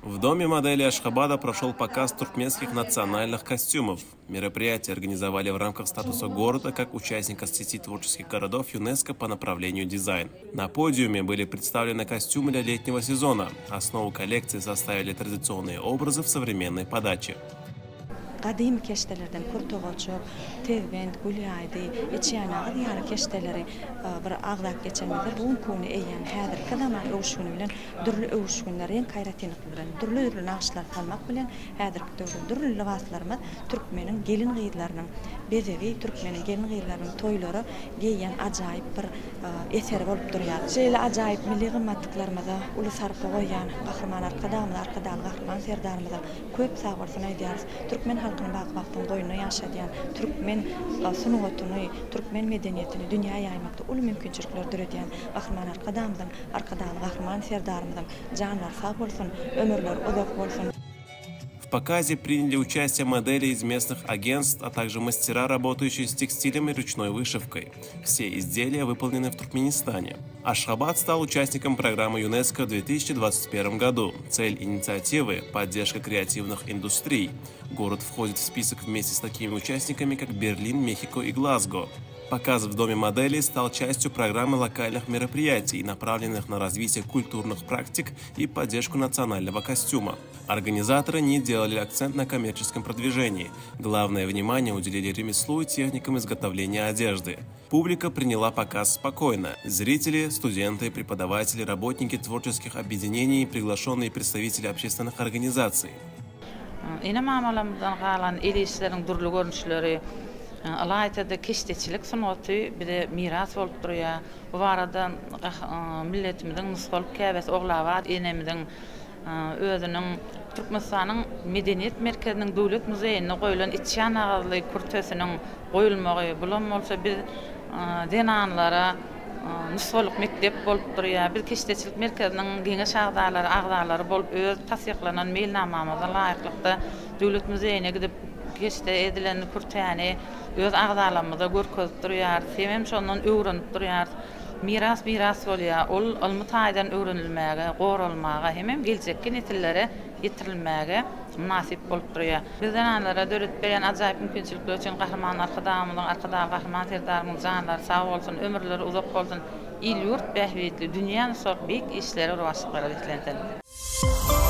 В Доме модели Ашхабада прошел показ туркменских национальных костюмов. Мероприятие организовали в рамках статуса города как участника сети творческих городов ЮНЕСКО по направлению дизайн. На подиуме были представлены костюмы для летнего сезона. Основу коллекции составили традиционные образы в современной подаче. Gadymy keşdelerden kürtegoçak, tegbent, gülýaýdy, içýanagyz ýaly keşdeleri bir agzap geçenimizde bu günki güni eýýäm häzirki zaman öwüşgini bilen dürli öwüşginler, reňk aýratynlyklary bilen dürli-dürli nagyşlar salmak bilen häzirki döwürde dürli lybaslarymyz türkmeniň gelin-gyzlarynyň bezegi, türkmeniň gelin-gyzlarynyň toýlara geýýän ajaýyp bir eseri bolup durýar. Şeýle ajaýyp milli gymmatlyklarymyza uly sarpa goýýan Gahryman Arkadagymyza, Arkadagly Gahryman Serdarymyza köp sagbolsun aýdýarys. Türkmen halkyny baky bagtyň goýnuna ýaşadýan, türkmen sungatyny, türkmen medeniýetini dünýä ýaýmakda uly mümkinçilikler döredýän Gahryman Arkadagymyzyň, Arkadagly Gahryman Serdarymyzyň janlary sag bolsun, ömürleri uzak bolsun! В показе приняли участие модели из местных агентств, а также мастера, работающие с текстилем и ручной вышивкой. Все изделия выполнены в Туркменистане. Ашхабад стал участником программы ЮНЕСКО в 2021 году. Цель инициативы – поддержка креативных индустрий. Город входит в список вместе с такими участниками, как Берлин, Мехико и Глазго. Показ в Доме моделей стал частью программы локальных мероприятий, направленных на развитие культурных практик и поддержку национального костюма. Организаторы не делали акцент на коммерческом продвижении. Главное внимание уделили ремеслу и техникам изготовления одежды. Публика приняла показ спокойно. Зрители, студенты, преподаватели, работники творческих объединений, приглашенные представители общественных организаций. Ene-mamalarymyzdan galan el işleriniň dürli görnüşleri, ylaýta-da keşdeçilik sungaty bize miras bolup durýar. Bu barada milletimiziň nusgalyk käbesi Ogulabat enemiziň özüniň Türkmenistanyň Medeniýet merkeziniň Döwlet muzeýinde goýlan içýan agyzly kürtesiniň goýulmagy, bulam bolsa biz zenanlara nusgalyk mekdep bolup durýar. Biz keşdeçilik merkeziniň geňeş agzalary, agzalary bolup öz tassyklanan meýilnamamyza laýyklykda Döwlet muzeýine gidip keşde edilen kürtäni öz agzalarymyza görkezip durýarys. Hemem şondan öwrenip durýarys. Miras miras bolýar. Ol ylmy taýdan öwrenilmäge, goralmaga hemem geljekki nesillere ýetirilmäge mynasyp bolup durýar. Biz zenanlara döredip berýän ajaýyp mümkinçilikleri üçin Gahryman Arkadagymyzyň, Arkadagly Gahryman Serdarymyzyň janlary sag bolsun, ömürleri uzak bolsun, il-ýurt bähbitli, dünýä nusgalyk beýik işleri rowaçlyklara beslensin!